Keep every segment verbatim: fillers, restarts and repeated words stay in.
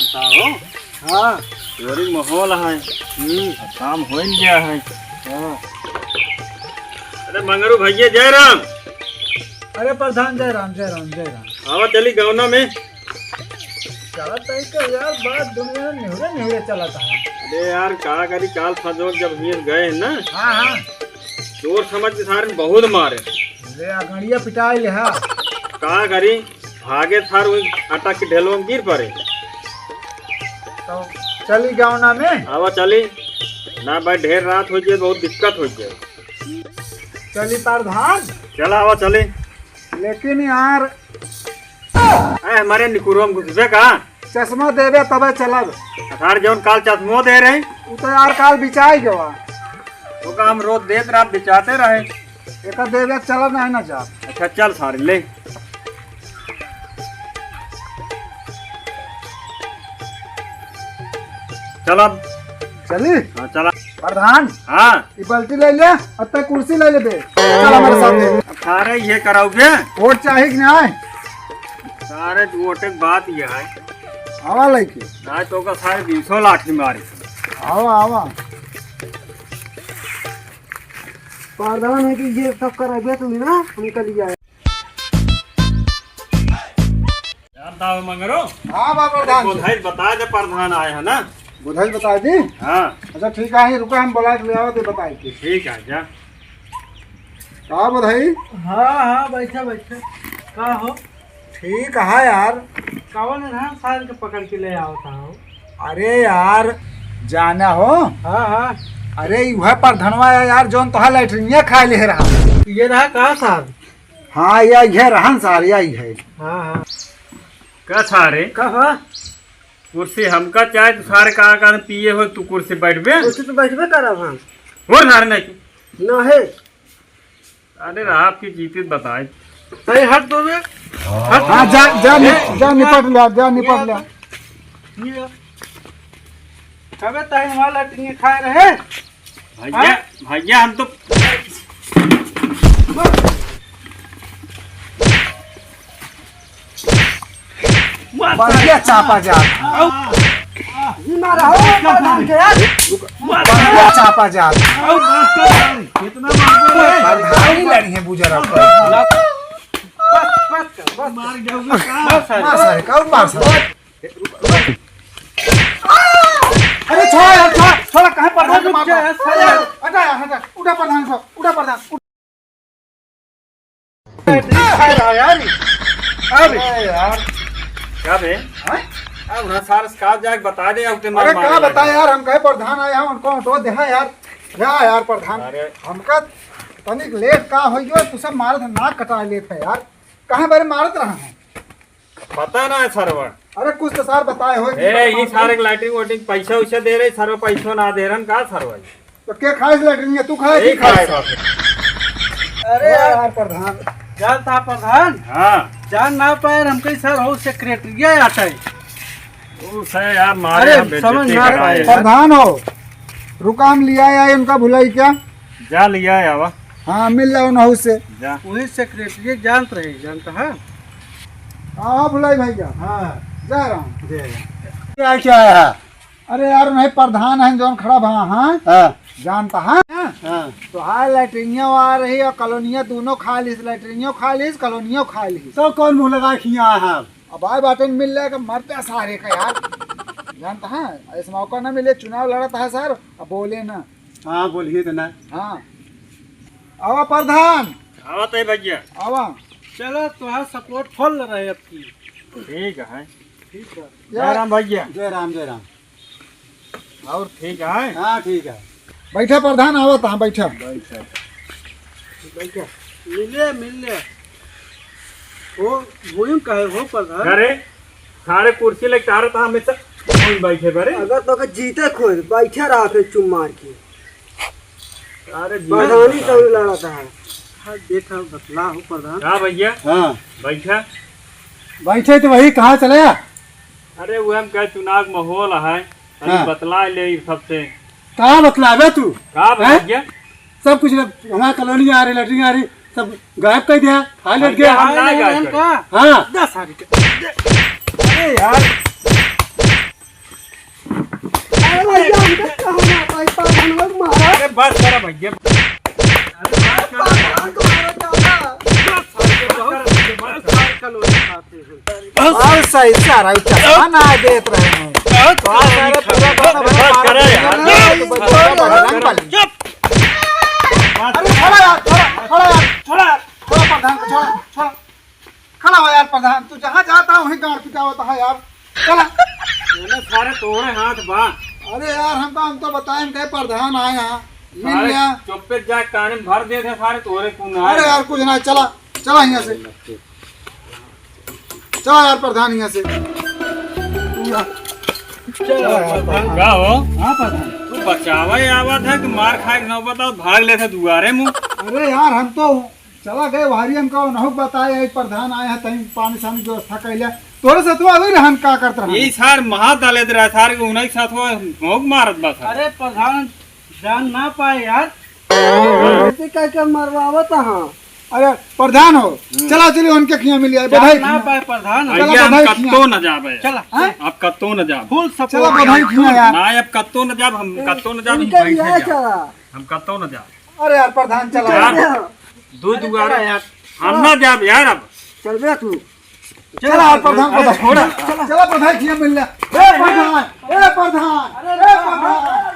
का हो? हाँ। तोरी माहौल है। हम्म। काम होइन गया है। हाँ। अरे मंगरू भैया, जय राम। अरे प्रधान, जय राम, जय राम, जय राम। आवा चली गौना में। चलत है कि यार, बात दुनिया में निहुरे निहुरे चलत है। अरे यार, का करी, काल फजोक जब हियाँ गए हैं ना, हाँ, हाँ। चोर समझ के सारे बहुत मारे। अरे अगड़िया पिटाई ले, हाँ। का करी, भागे थार वही अटक के ढेलवा में गिर पड़े। तो चली गौना में। आवा चली। ना भाई, ढेर रात होइ जाए, बहुत दिक्कत होइ जाए। चली प्रधान। चला आवा चली। लेकिन यार, ए, हमारे निकुरवा में घुसबे का? चश्मा देबे तबे चलब। असार जौन काल चश्मो दे रहे। उ तो यार काल बिचाई गवा। ओका हम रोज देत रहा, बिचाते रहे। एका देबे चलब नहीं ना जा। अच्छा चल सारे ले। चल अब। चली? हाँ, चला। प्रधान। हाँ। ई बाल्टी ले ले, अब तक कुर्सी ले लेबे। चल हमारे साथ। अब सारे ये कराओगे? वोट चाही कि नहीं? सारे वोटे के बात ये है। आवा लेके। ना तो का सारे बीसों लाठी मारे। आवा, आवा। प्रधान है कि ये सब कराओगे तुम ना, हम कर लिया है। यार दाव मंगरो। हाँ बा प्रधान जी। बोधाई बता दे, प्रधान आए हैं ना। बोधाई बता दी? हाँ। अच्छा ठीक है, रुका, हम बुला के ले आवा तो बताई के। ठीक है, जा। का बोधाई? हाँ, हाँ, बैठा, बैठा। का हो? ठीक है यार। कौन है ना साल के पकड़ के ले आवता हो? अरे यार, जाना हो? हाँ, हाँ। अरे वह प्रधानवा है यार, जौन तोहार लैट्रिनिया खाए ले रहा। ये रहा का साल? हाँ, यही है रहन सार, यही है। हाँ, हाँ। का सारे? का बा? कुर्सी हमका चाहे, तू सारे का, का पिए हो, तू कुर्सी बैठबे? कुर्सी तो बैठबे करब हम। हो सारे नहीं। ना है। अरे रहा आपकी जीती बताए। नहीं, हट दो बे। हट। हाँ, जा, जा, नि-, जा निपट ले, जा निपट ले। ये। कबे तक हमारा लैट्रिन खाए रहे? भैया, हाँ? भैया, हम तो बढ़िया चापा जा। मारा हो, मारा के यार। बढ़िया चापा जा। कितना मार रहे हैं? भाई लड़ी है बुजरा पर। बस, बस कर, बस। मार जाओगे का? बस, बस। मार सारे, का मार सारे। अरे छोड़ यार, छोड़, छोड़, कहाँ पर रुक जा, साले। हटा यार, हटा, उठा प्रधान साहब, उठा प्रधान, उठा। अरे यार, अरे यार। क्या बे? हाँ? अब ना सार का जाके बता दे, अब ते मार अरे मार का लगा। बता यार, हम कहे प्रधान आया है, उनको हटो दे यार। क्या यार प्रधान? अरे। हमका तनिक लेट का होई गयो, तू सब मारत है, नाक कटा लेत है यार। कहाँ बारे मारत रहा है? पता ना है सरवा। अरे कुछ तो सार बताए हो, ए, ये सारे के लैट्रिन वैट्रिन पैसा वैसा दे रहे, सरवा पैसा ना दे रहन का सरवा? तो के खाए लैट्रिन, तू खाए यही कि खाए खाए? बाप। अरे अरे यार प्रधान। जान था प्रधान? हाँ। जान ना पाए, हम कहीं सर हो सेक्रेटरिया आता है। वो सर यार मारे अरे, हम बेइज्जती समझ ना करा पाए। है। प्रधान हो, रुका हम लिया आए उनका भुलाई क्या? जा लिया आवा। हाँ, मिल जाओ ना उससे। जा। वही सेक्रेटरी जानत रहे, जानता है? हाँ, हाँ, भुलाई भैया। हाँ। जय राम। जय राम। क्या, क्या है? अरे यार, नहीं प्रधान है जौन खड़ा भा, हाँ? हाँ। जानता है? हाँ। तो हाँ, लैट्रिनिया आ रही और कॉलोनिया दोनों खा लीस, लैट्रिनियो खा लीस, कॉलोनियो खा लीस। तो कौन मुँह लगा खिया है? अब आए बाटे मिल जाएगा, मरते सारे का यार। जानता है, इस मौका ना मिले, चुनाव लड़ता है सर, अब बोले ना। हाँ, बोलिए तो ना। हाँ। आवा प्रधान। आवा तय भैया। आवा। चलो, तुम्हारा सपोर्ट फुल रहे अब की। ठीक है। ठीक है। जय राम भैया। जय राम, जय राम। और ठीक है? हाँ, ठीक है। बैठा प्रधान, आवा तहाँ बैठा। बैठा। बैठा। मिले, मिले। हो, वही कहे हो प्रधान। अरे, सारे कुर्सी लेके आ रहा था, हमेशा वहीं बैठे बरे। अगर तो के जीते खोए, बैठे रहा फिर चुप मार के। अरे, जीते प्रधानी खोए। सब लड़ा था। हाँ, देखा, बतला हो प्रधान। हाँ भैया। हाँ। बैठा। बैठे तो वही कहाँ चले? अरे, वो हम कहे चुनाव के माहौल है, अरे हाँ। बतला ले ई सबसे। का बतलावे तू? का हैं? भैया? सब कुछ ना, हमारा कॉलोनी आ रही, लैट्रिन आ रही, सब गायब कर दिया, हाल लट भैया, गया। हम ना गायब करें। हाँ। दस साल के। अरे यार। अरे भैया, हमका कहना था, इस प्रधान लोग मारा। अरे बस करा भैया। अरे बस करा। प्रधान को मारा ज्यादा। बस करा भैया, बस करा। और सही सारा चश्मा ना देत रहे हैं। तो आज सारे पूरा गाना भरा बस करा यार। मार दिया ना, तो बस करा, बजरंग बली। चुप। अरे छोड़ा यार, छोड़ा, छोड़ा यार, छोड़ा यार, छोड़ा प्रधान को, छोड़ा, छोड़ा। खड़ा हो यार प्रधान, तू जहाँ जाता है वहीं गाड़ पिटावत है यार। चला। ये ना सारे तोहरे हाथ बा। अरे यार, हम तो, हम तो बताए, हम कहे प्रधान आए हैं, मिल सारे लिया। चुप्पे जाके काने में भर देत है सारे तोहरे कुन आए। अरे यार, कुछ ना, चला, चला यहाँ से। चला यार प्रधान, यहाँ से। चला यार प्रधान। का हो? हाँ प्रधान। तू बचावे आवत है कि मार खाए के नौबत आओ, भाग लेत है दुआरे मुँह। अरे यार, हम तो चला गए वहारी, हमका उनहु बताए, एक प्रधान आए हैं, तहीं पानी सानी व्यवस्था कैले। तोरे से तू अभी रहन का करत रहन? यही सार महा दलित रहा, सार के उन्हीं के साथ वो भोंक मारत बा सार। अरे प्रधान, जान ना पाए यार। ऐसे कह के मरवावत हाँ। अरे प्रधान हो, हम्म। चला चली उनके खिया मिल जाए, जान बधाई ना खिया। पाए प्रधान। चला भैया, हम बधाई खिया। कत्तो न जाबे। चला, हाँ? अब कत्तो न जाब। फुल सपोर्ट चला बधाई खिया यार। ना, अब कत्तो न जाब, हम कत्तो न जाब, हम इनके बैठे लिए जाब। चला। हम कत्तो न जाब। अरे यार प्रधान चला चल यार। बे। दो दुआरा यार। हम ना जाब यार अब। चल बे तू। चला यार प्रधान, अरे प्रधान। छोड़ा। चला, चला प्रधान जी, मिल ले। ए प्रधान, ए प्रधान, ए प्रधान।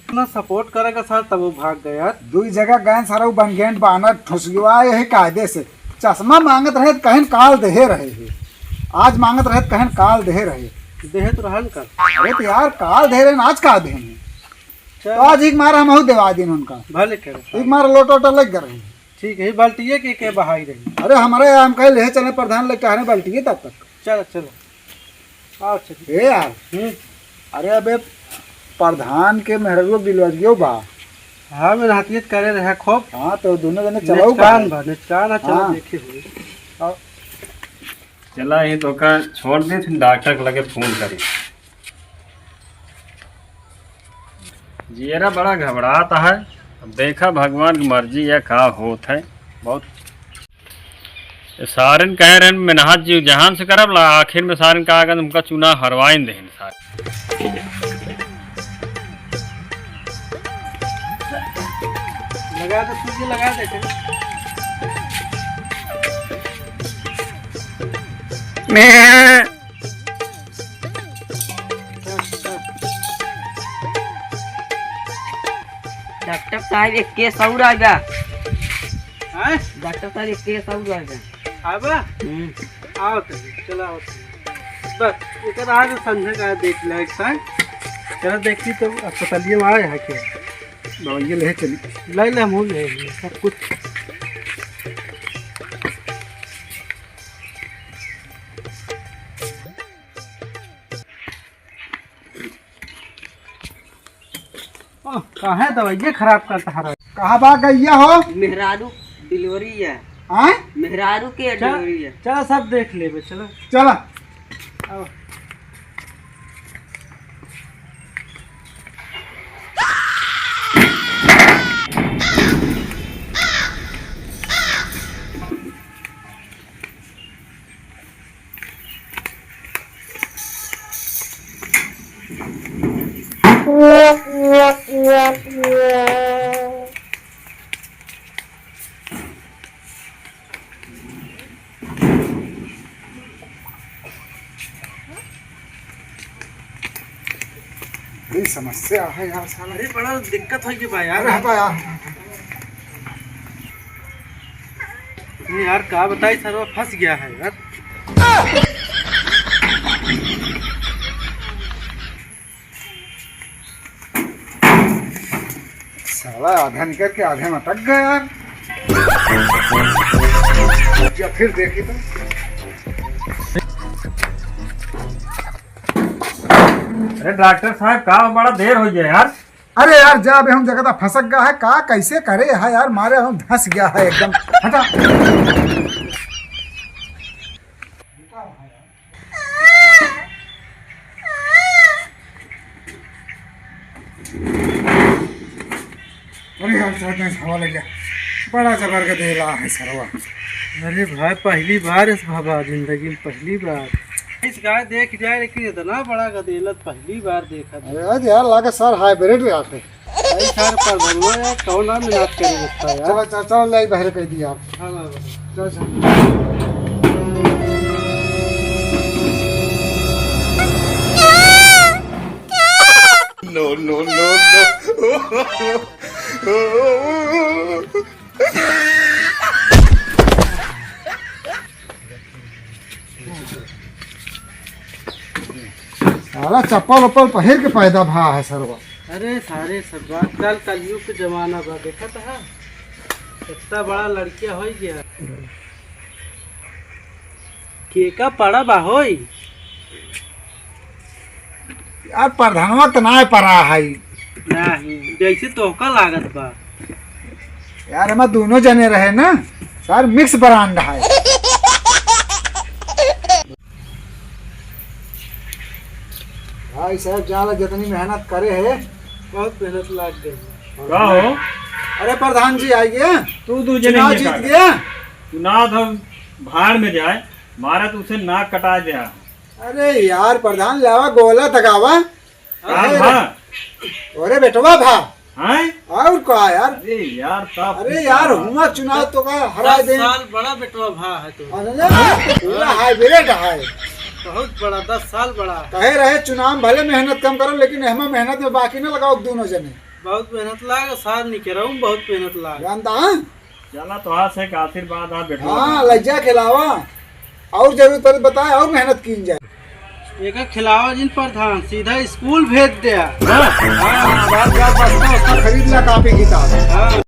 इतना सपोर्ट करेगा सर, तब वो भाग गया यार। दुई जगह गए सारा, वो बनगेंट बानर ठुसुआ यही कायदे से। चश्मा मांगत रहे त कहन काल देहे रहे है। आज मांगत रहे त कहन काल देहे रहे। देहे तो रहन कर। अरे तो यार काल देहे रहे न, आज का देहे हैं? चल। तो आज एक मार हमहू देवा दिन उनका। भले करे। एक मार लोटा वोटा लग गए रहे। ठीक है, बाल्टिए के, के बहाई रही। अरे हमारे यहाँ हम कहे ले चले प्रधान लेके आ रहे बाल्टिए तब तक। चलो, चलो। आओ, चलो। ए यार। हम्म। अरे अबे प्रधान के मेहररुआ बिलवरियो बा। हाँ, मैं हाथियत करे रहे खूब। हाँ, तो दोनों जने चलाऊ निचकान बा। बा, निचकान है, चलो हाँ। देखी हुई। आओ। चला, ये तो का छोड़ दे, फिर डॉक्टर के लगे फोन करी। जियरा बड़ा घबरात है, अब देखा भगवान की मर्जी या का होत है। बहुत ये सारन कहे रहन मेहनत जी जहान से करब ला, आखिर में सारन का आगन उनका चुनाव हरवाइन देहन सार। लगा दे, सूजी लगा दे। मैं डॉक्टर साहब, एक केस और आ गया। हैं? डॉक्टर साहब, एक केस और आ गया। आबा? हम्म। आओ तो, चलो आओ तो। बस, एक रहा जो संजय का देख ले एक साथ। चलो देखी तो अस्पतालिए में आए हैं क्या? दवाइयाँ ले चली। ले ले, हम हो गए, सब कुछ। ओह, काहे दवाइये खराब करता है? कहाँ बा गइया हो? मेहरारू डिलीवरी है। आय? मेहरारू के चल, डिलीवरी है। चल सब देख लेबे, चलो। चला। आओ। बड़ी समस्या है यार साला। अरे बड़ा दिक्कत हो गई बा यार। अरे हटा यार। अरे यार का बताई सरवा फंस गया है यार। साला आधा निकल के आधे में अटक गया यार। या फिर देखी तो। अरे डॉक्टर साहब, का बड़ा देर हो गया यार। अरे यार, जा बे, हम जगह फंसक गया है, का कैसे करे है यार, मारे हम धंस गया है एकदम। हटा। अरे यार, सर में हवा लग गया, बड़ा जबर के देला है सरवा। अरे भाई, पहली बार इस बाबा, जिंदगी में पहली बार। इस गाय देख जाए, लेकिन इतना बड़ा गदेला त पहली बार देखा। अरे यार, लागे सर हाइब्रिड आटे। भाई सर, पर भरुआ यार, कौन नाम इलाज करे लगता यार? चलो, चलो, चलो, ले बाहर कह दिया आप। हाँ, हाँ, हाँ। चलो, चलो। No, no, no, no। साला चप्पल उप्पल पहिर के पैदा भा है सरवा। अरे सारे सरवा, आजकल कलयुग के जमाना बा, देखत हा? इतना बड़ा लड़किया होइ गया। केका पड़ा बा होई? यार, प्रधानवा त नाय परा है। नहीं, जैसे तोहका लागत बा। यार, हमार दोनों जने रहे ना, सर, मिक्स ब्रांड है। भाई साहब, जाला जितनी मेहनत करे है। बहुत मेहनत लाग गई। का हो? अरे प्रधान जी, आइए। तू दू जने चुनाव जीत गया। चुनाव तो भाड़ में जाए, मारा तो उसे नाक कटा दिया। अरे यार प्रधान, लावा गोला तकावा। का अरे, भा? अरे बेटवा भा। हैं? और का यार? अरे यार, साफ अरे सुथरा। यार, हुआ चुनाव तो का हरा दस दे। साल बड़ा बेटवा भा है तू। अरे ना, पूरा हाइब्रिड है। बहुत बड़ा, दस साल बड़ा। कहे रहे चुनाव में भले मेहनत कम करो, लेकिन एहमा मेहनत में बाकी ना लगाओ दोनों जने। बहुत मेहनत लाग, सार निकराऊ बहुत मेहनत लाग। जानता है? चला, तोहार से एक आशीर्वाद आ बेटवा। हाँ, लज्जा खिलावा। और जरूरत पड़े बताए, और मेहनत कीन जाए। एका खिलावा जिन प्रधान, सीधा स्कूल भेज दे। हाँ, हाँ, बात, बात, बस्ता, बस्ता खरीद ला, कॉपी किताब। हाँ।